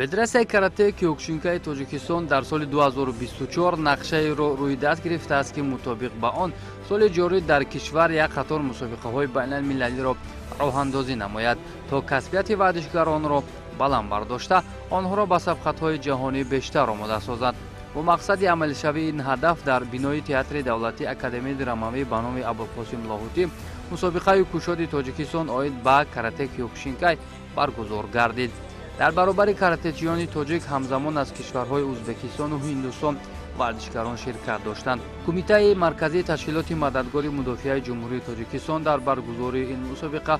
Федератсияи карате киокушинкаи Тоҷикистон дар соли 2024 нақшаеро рӯи даст гирифтааст, ки мутобиқ ба он соли ҷорӣ дар кишвар як қатор мусобиқаҳои байналмилалиро роҳандозӣ намояд, то касбияти варзишгаронро баланд бардошта, онҳоро ба сабқатҳои ҷаҳонӣ бештар омода созад. Бо мақсади амалишавии ин ҳадаф дар бинои Театри давлатии Академияи драмавӣ ба номи Абулқосим Лоҳутӣ мусобиқаи кушоди Тоҷикистон оид ба карате киокушинкай баргузор гардид. Дар баробари каратечиёни тоҷик ҳамзамон аз кишварҳои Ӯзбекистону Ҳиндустон варзишгарон ширкат доштанд. Кумитаи марказии ташкилоти мададгори мудофиаи Ҷумҳурии Тоҷикистон дар баргузории ин мусобиқа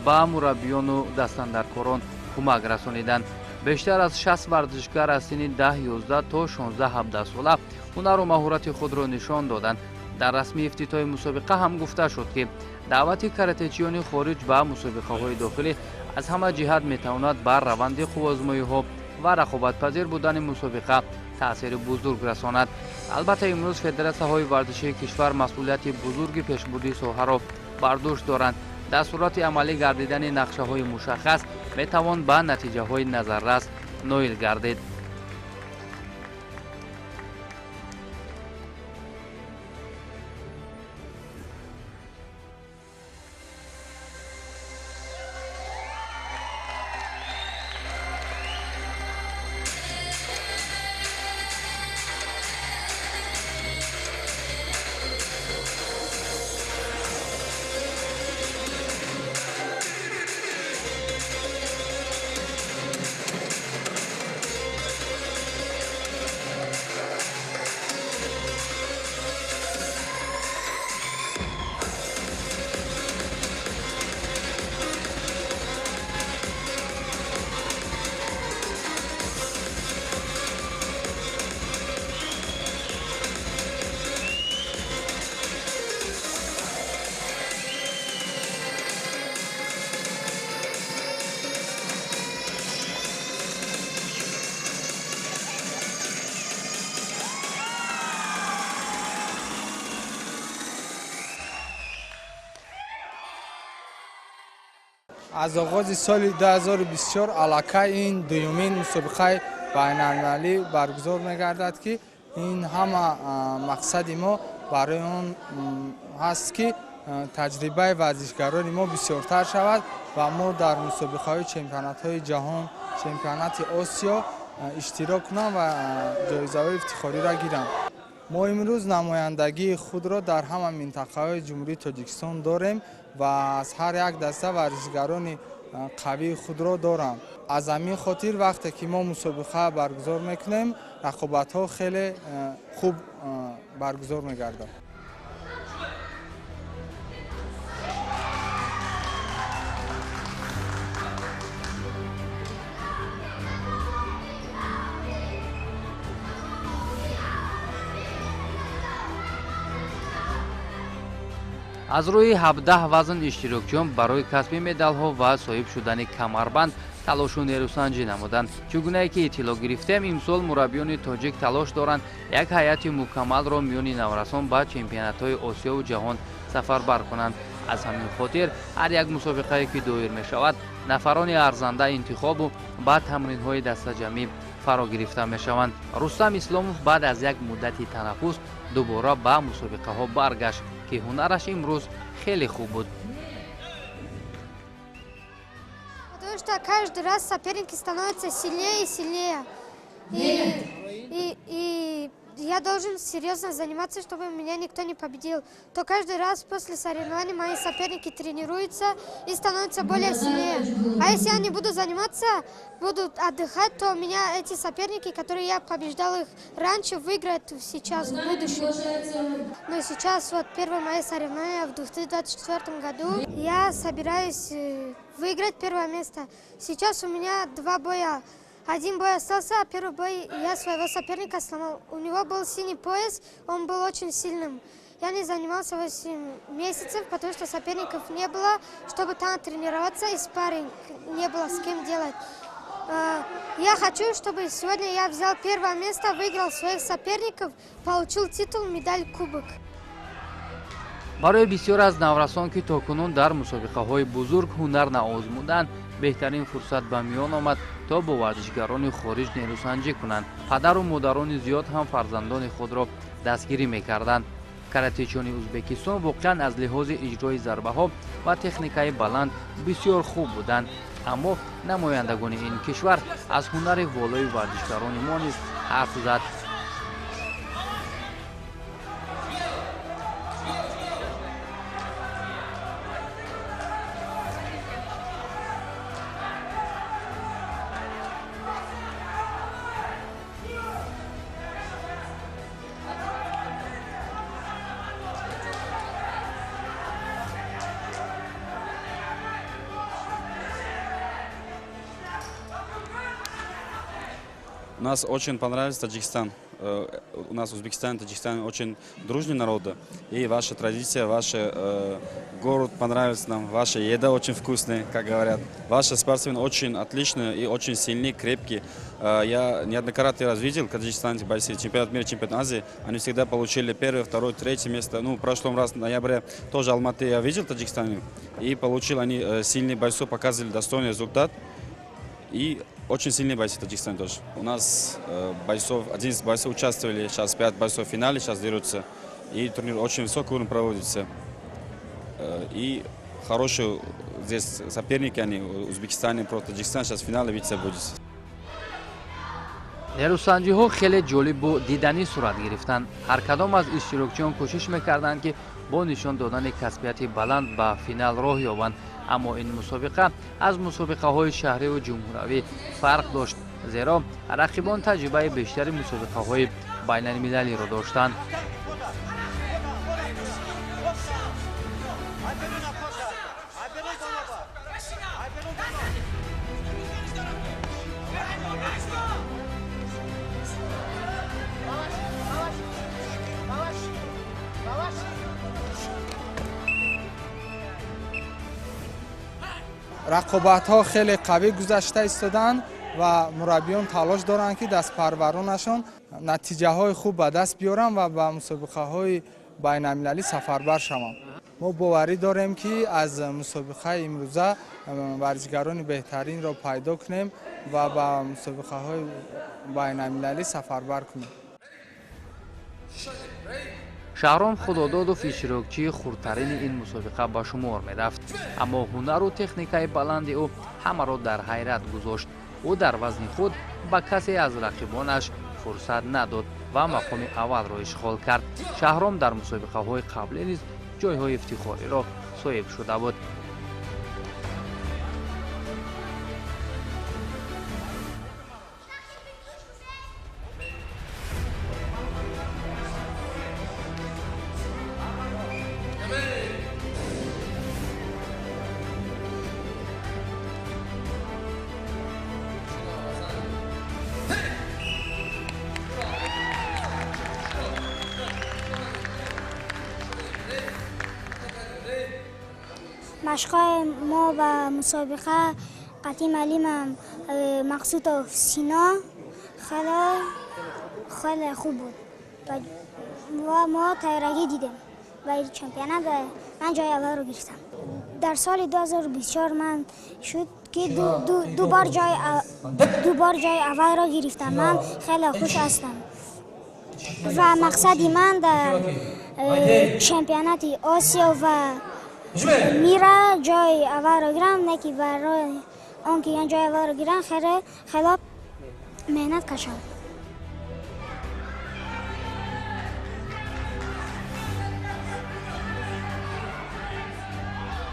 ба мураббиёну дастандаркорон кӯмак расониданд. Бештар аз 60 варзишгар аз синни 10-11 то 16-17 сола ҳунару маҳорати худро нишон доданд. Дар расми ифтитоҳи мусобиқа ҳам гуфта шуд, ки даъвати каратечиёни хориҷ ба мусобиқаҳои дохилӣ аз ҳама ҷиҳат метавонад бар раванди қувваозмоиҳо ва рақобатпазир будани мусобиқа таъсири бузург расонад. Албатта, имрӯз федератсияҳои варзишии кишвар масъулияти бузурги пешбурди соҳаро бар дӯш доранд. Дар сурати амалӣ гардидани нақшаҳои мушаххас метавон ба натиҷаҳои назаррас ноил гардид. Аз оғози соли 2024 аллакай ин дуюмин мусобиқаи байналмилалӣ баргузор мегардад, ки ин ҳама мақсади мо барои он ҳаст, ки таҷрибаи варзишгарони мо бисёртар шавад ва мо дар мусобиқаҳои чемпионатҳои ҷаҳон, чемпионати Осиё иштирок кунам ва ҷоизаҳои ифтихориро гирам. Мо имрӯз намояндагии худро дар ҳама минтақаҳои Ҷумҳурии Тоҷикистон дорем ва аз ҳар як даста варзишгарони қавии худро дорам. Аз ҳамин хотир вақте ки мо мусобиқа баргузор мекунем, рақобатҳо хеле хуб баргузор мегардад. Аз рӯи 17 вазн иштирокчиён барои касби медалҳо ва соҳиб шудани камарбанд талошу нерӯсанҷӣ намуданд. Чӣ гунае ки иттилоъ гирифтем, имсол мураббиёни тоҷик талош доранд як ҳайати мукаммалро миёни наврасон ба чемпионатҳои Осиёву ҷаҳон сафарбар кунанд. Аз ҳамин хотир ҳар як мусобиқае ки доир мешавад, нафарони арзанда интихобу ба тамринҳои дастаҷамъӣ фаро гирифта мешаванд. Рустам Исломов баъд аз як муддати танаффус дубора ба мусобиқаҳо баргашт, ки ҳунараш имрӯз хеле хуб буд. Потому что каждый раз соперники становятся сильнее и сильнее. И я должен серьезно заниматься, чтобы меня никто не победил. То каждый раз после соревнований мои соперники тренируются и становятся более сильнее. А если я не буду заниматься, буду отдыхать, то меня эти соперники, которые я побеждал их раньше, выиграют сейчас, в будущем. Но сейчас вот первое мое соревнование в 2024 году. Я собираюсь выиграть первое место. Сейчас у меня два боя. Один бой остался, а первый бой я своего соперника сломал. У него был синий пояс, он был очень сильным. Я не занимался 8 месяцев, потому что соперников не было, чтобы там тренироваться, и спарринг не было с кем делать. Я хочу, чтобы сегодня я взял первое место, выиграл своих соперников, получил титул, медаль, кубок. Барои бисёр аз наврасон, ки то кунун дар мусобиқаҳои бузург ҳунар наозмуданд, Беҳтарин фурсат ба миён омад, то бо варзишгарони хориҷ нерӯсанҷӣ кунанд. Падару модарони зиёд ҳам фарзандони худро дастгирӣ мекарданд. Каратечиёни Ӯзбекистон воқеан аз лиҳози иҷрои зарбаҳо ва техникаи баланд бисёр хуб буданд, аммо намояндагони ин кишвар аз ҳунари волои варзишгарони мо низ ҳарф зад. Нас очень понравился Таджикистан. У нас Узбекистан и Таджикистан очень дружные народы. И ваша традиция, ваш город понравился нам, ваша еда очень вкусная, как говорят. Ваши спортсмены очень отличные и очень сильные, крепкие. Я неоднократно раз видел, когда таджикистанцы бойцы, чемпионат мира, чемпионат Азии, они всегда получили первое, второе, третье место. Ну, в прошлом раз в ноябре тоже Алматы я видел Таджикистан, и получил они сильные бойцов, показывали достойный результат. И очень сильные бойцы Таджикистана тоже. У нас бойцов, 11 бойцов участвовали, сейчас 5 бойцов в финале сейчас дерутся. И турнир очень высокий уровень проводится. И хорошие здесь соперники, они Узбекистан против Таджикистана, сейчас в финале биться будет. Нерӯсанҷиҳо хеле ҷолибу диданӣ сурат гирифтанд. Ҳар кадом аз иштирокчиён кӯшиш мекарданд, ки бо нишон додани касбияти баланд ба финал роҳ ёбанд. Аммо ин мусобиқа аз мусобиқаҳои шаҳриву ҷумҳуравӣ фарқ дошт, зеро рақибон таҷрибаи бештари мусобиқаҳои байналмилалиро доштанд. Рақобатҳо хеле қавӣ гузашта истоданд ва мураббиён талош доранд, ки дастпарваронашон натиҷаҳои хуб ба даст биёранд ва ба мусобиқаҳои байналмилалӣ сафарбар шаванд. Мо боварӣ дорем, ки аз мусобиқаи имрӯза варзишгарони беҳтаринро пайдо кунем ва ба мусобиқаҳои байналмилалӣ сафарбар кунем. Шаҳром Худододов иштирокчии хурдтарини ин мусобиқа ба шумор мерафт, аммо ҳунару техникаи баланди ӯ ҳамаро дар ҳайрат гузошт. Ӯ дар вазни худ ба касе аз рақибонаш фурсат надод ва мақоми аввалро ишғол кард. Шаҳром дар мусобиқаҳои қаблӣ низ ҷойҳои ифтихориро соҳиб шуда буд. Машқҳои мо ба мусобиқа қатъи маълимам Мақсудов Сино хеле хуб буд ва мо тайёрагӣ дидем ба чемпионат ва ман ҷои аввалро гирифтам. Дар соли 2024 ман шуд, ки ду бор ҷои аввалро гирифтам. Ман хеле хуш ҳастам ва мақсади ман дар чемпионати Осиё ва мира ҷои аввалро гирам, не ки барои он ки ҷои аввалро гирам хеле меҳнат кашам.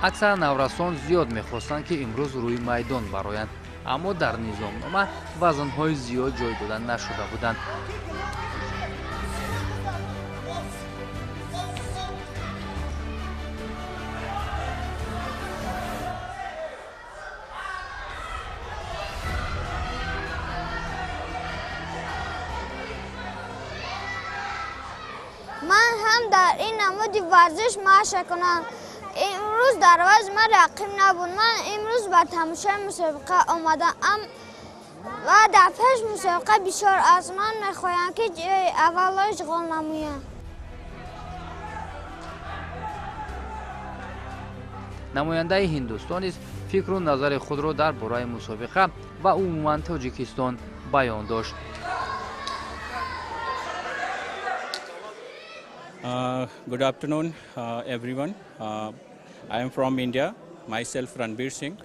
Аксар наврасон зиёд мехостанд, ки имрӯз рӯи майдон бароянд, аммо дар низомнома вазнҳои зиёд ҷой дода нашуда буданд. Ман ҳам дар ин намуди варзиш машқ кунам. Имрӯз дар вазн ман рақиб набуд. Ман имрӯз ба тамошои мусобиқа омадаам ва дар пеш мусобиқа бисёр аст. Ман мехоҳам, ки ҷои аввалро ишғол намоям. Намояндаи Ҳиндустон низ Фикру назари худро дар бораи мусобиқа ва умуман Тоҷикистон баён дошт. Good afternoon, everyone. I am from India. Myself Ranbir Singh.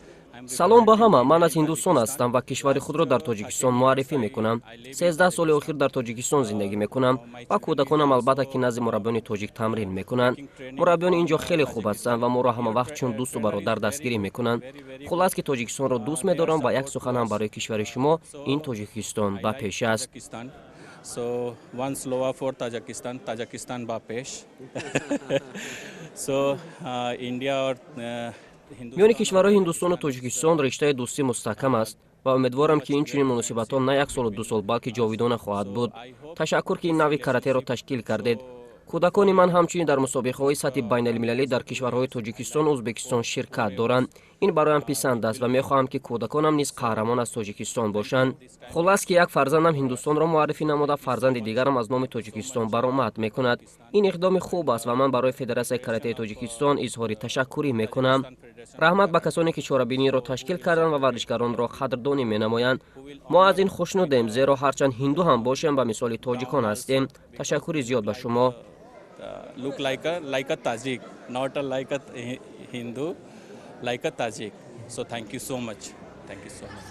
Салом ба ҳама. Ман аз Ҳиндустон ҳастам ва кишвари худро дар Тоҷикистон муаррифӣ мекунам. 13 соли охир дар Тоҷикистон зиндагӣ мекунам ва кӯдаконам, албатта, ки назди мураббиёни тоҷик тамрин мекунанд. Мураббиёни ин ҷо хеле хуб ҳастанд ва моро ҳама вақт чун дӯсту бародар дастгирӣ мекунанд. Хуллас, ки Тоҷикистонро дӯст медорам ва як суханам барои кишвари шумо ин: Тоҷикистон ба пеш аст. So one slova for Tajikistan, Tajikistan ba pesh. So India or Миёни кишварҳои Ҳиндустону Тоҷикистон риштаи дӯстӣ мустаҳкам аст ва умедворам, ки ин чунин муносибатҳо на як солу 2 сол, балки ҷовидона хоҳад буд. Ташаккур, ки ин нави каратеро ташкил кардед. Кӯдакони ман ҳамчунин дар мусобиқаҳои сатҳи байналмилалӣ дар кишварҳои Тоҷикистону Ӯзбекистон ширкат доранд. Ин бароям писанд аст ва мехоҳам, ки кӯдаконам низ қаҳрамон аз Тоҷикистон бошанд. Хуллас, ки як фарзандам Ҳиндустонро муаррифӣ намуда, фарзанди дигарам аз номи Тоҷикистон баромад мекунад. Ин иқдоми хуб аст ва ман барои Федератсияи каратеи Тоҷикистон изҳори ташаккурӣ мекунам. Раҳмат ба касоне, ки чорабиниро ташкил карданд ва варзишгаронро қадрдонӣ менамоянд. Мо аз ин хушнудем, зеро ҳарчанд ҳинду ҳам бошем, ба мисоли тоҷикон ҳастем. Ташаккури зиёд ба шумо. Look like a Tajik, not a, like a Hindu, like a Tajik. So thank you so much. Thank you so much.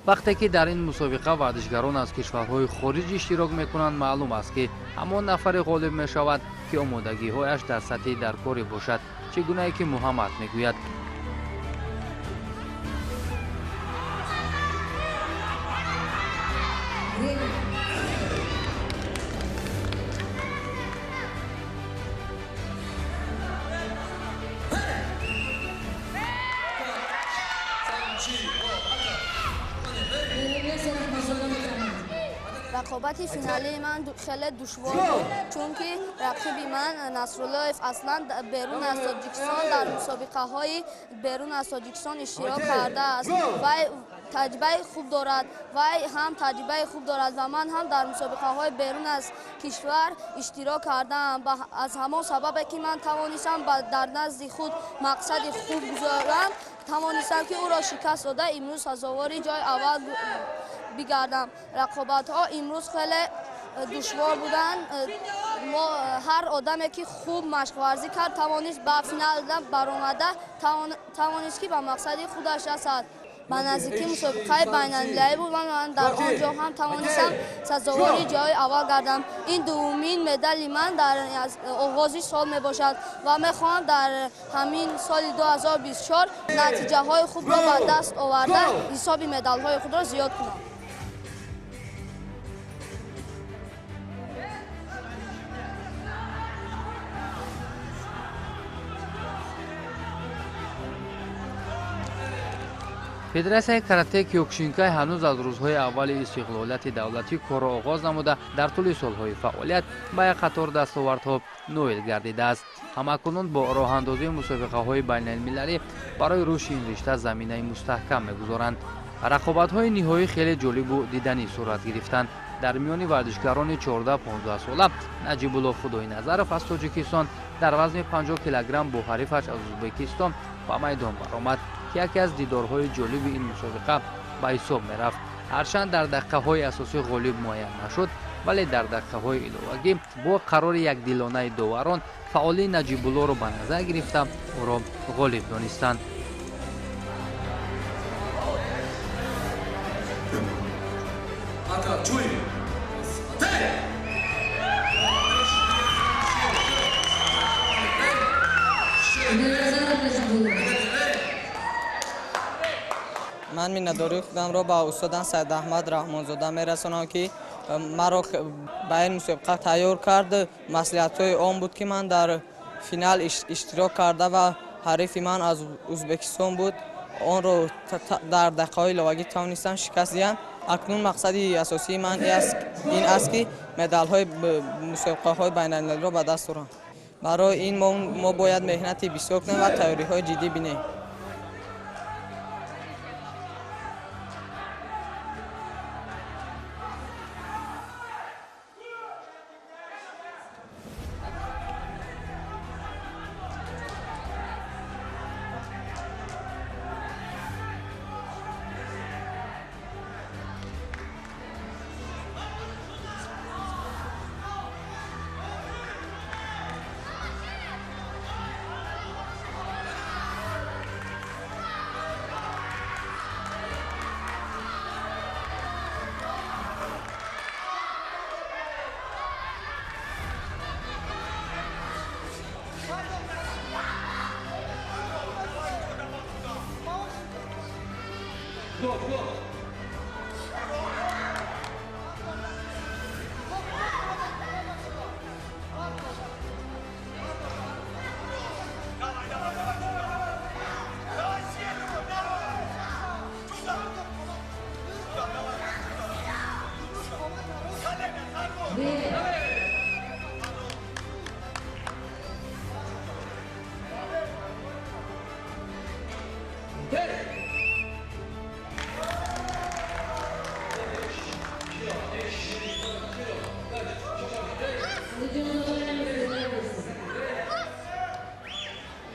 Вақте ки дар ин мусобиқа варзишгарон аз кишварҳои хориҷ иштирок мекунанд, маълум аст, ки ҳамон нафаре ғолиб мешавад, ки омодагиҳояш дар сатҳи даркорӣ бошад, чӣ гунае ки Муҳаммад мегӯяд. Рақобати финалии ман хеле душвор буд, чунки рақиби ман Насруллоев Аслан берун аз Тоҷикистон дар мусобиқаҳои берун аз Тоҷикистон иштирок кардааст. Вай таҷрибаи хуб дорад, вай ҳам таҷрибаи хуб дорад ва ман ҳам дар мусобиқаҳои берун аз кишвар иштирок кардаам. Аз ҳамон сабабе, ки ман тавонистам дар назди худ мақсади хуб гузорам, тавонистам, ки ӯро шикаст дода, имрӯз сазовори ҷои аввал бигардам. Рақобатҳо имрӯз хеле душвор буданд. Мо ҳар одаме, ки хуб машқварзӣ кард, тавонист ба финал баромада, тавонист, ки ба мақсади худаш расад. Ба наздикӣ мусобиқаи байналмилалӣ буд ва ман дар он ҷо ҳам тавонистам сазовори ҷои аввал гардам. Ин дуввумин медали ман дар оғози сол мебошад ва мехоҳам дар ҳамин соли 2024 натиҷаҳои хубро ба даст оварда, ҳисоби медалҳои худро зиёд кунам. Федератсияи карате Киокушинкай ҳанӯз аз рӯзҳои аввали истиқлолияти давлатӣ корро оғоз намуда, дар тӯли солҳои фаъолият ба як қатор дастовардҳо ноил гардидааст. Ҳамакунун бо роҳандозии мусобиқаҳои байналмилалӣ барои рушди ин ришта заминаи мустаҳкам мегузоранд. Рақобатҳои ниҳоӣ хеле ҷолибу диданӣ сурат гирифтанд. Дар миёни варзишгарони 14-15 сола Наҷибулло Худоиназаров аз Тоҷикистон дар вазни 50 килограмм бо ҳарифаш аз Ӯзбекистон ба майдон баромад, ки яке аз дидорҳои ҷолиби ин мусобиқа ба ҳисоб мерафт. Ҳарчанд дар дақиқаҳои асосӣ ғолиб муайян нашуд, вале дар дақиқаҳои иловагӣ бо қарори якдилонаи доварон фаъолии Наҷибуллоро ба назар гирифта, ӯро ғолиб донистанд. Ман миннатдории худамро ба устодам Саидаҳмад Раҳмонзода мерасонам, ки маро ба ин мусобиқа тайёр кард. Маслиҳатҳои он буд, ки ман дар финал иштирок карда ва ҳарифи ман аз Ӯзбекистон буд. Онро дар дақиқаҳои иловагӣ тавонистам шикаст диҳам. Акнун мақсади асосии ман ин аст, ки медалҳои мусобиқаҳои байналмилалиро ба даст орам. Барои ин мо бояд меҳнати бисёр кунем ва тайёриҳои ҷиддӣ бинем.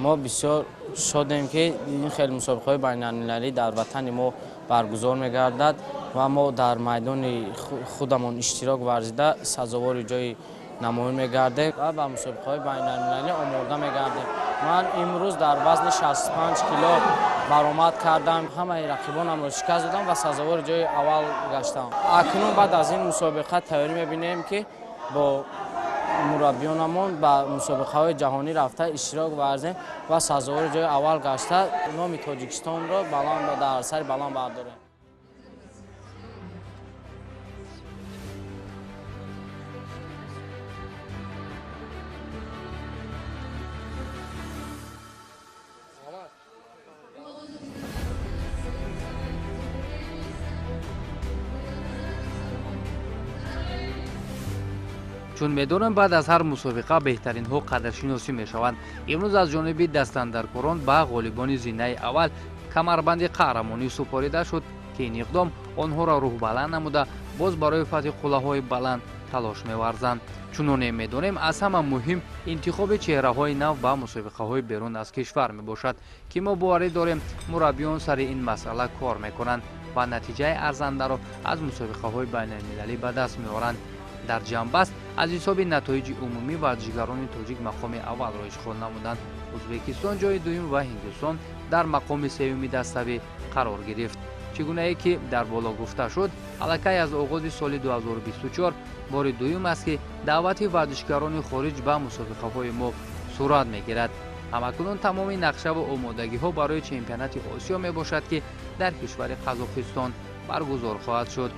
Мо бисёр шодем, ки ин хел мусобиқаҳои байналмилалӣ дар ватани мо баргузор мегардад ва мо дар майдони худамон иштирок варзида, сазовори ҷои намоён мегардем ва ба мусобиқаҳои байналмилалӣ омода мегардем. Ман имрӯз дар вазни 65 кило баромад кардам, ҳамаи рақибонамро шикаст додам ва сазовори ҷои аввал гаштам. Акнун баъд аз ин мусобиқа тайёрӣ мебинем, ки бо мураббиёнамон ба мусобиқаҳои ҷаҳонӣ рафта иштирок варзем ва сазовори ҷои аввал гашта, номи Тоҷикистонро баланд дар сари баланд бардорем. Чун медонам, баъд аз ҳар мусобиқа беҳтаринҳо қадршиносӣ мешаванд. Имрӯз аз ҷониби дастандаркорон ба ғолибони зинаи аввал камарбанди қаҳрамонӣ супорида шуд, ки ин иқдом онҳоро рӯҳбаланд намуда, боз барои фатҳи қуллаҳои баланд талош меварзанд. Чуноне медонем, аз ҳама муҳим интихоби чеҳраҳои нав ба мусобиқаҳои берун аз кишвар мебошад, ки мо боварӣ дорем, мураббиён сари ин масъала кор мекунанд ва натиҷаи арзандаро аз мусобиқаҳои байналмилалӣ ба даст меоранд. Дар ҷамъбаст аз ҳисоби натоиҷи умумӣ варзишгарони тоҷик мақоми аввалро ишғол намуданд. Ӯзбекистон ҷои дуюм ва Ҳиндустон дар мақоми сеюми даставӣ қарор гирифт. Чӣ гунае ки дар боло гуфта шуд, аллакай аз оғози соли 2024 бори дуюм аст, ки даъвати варзишгарони хориҷ ба мусобиқаҳои мо сурат мегирад. Ҳамакунун тамоми нақшаву омодагиҳо барои чемпионати Осиё мебошад, ки дар кишвари Қазоқистон баргузор хоҳад шуд.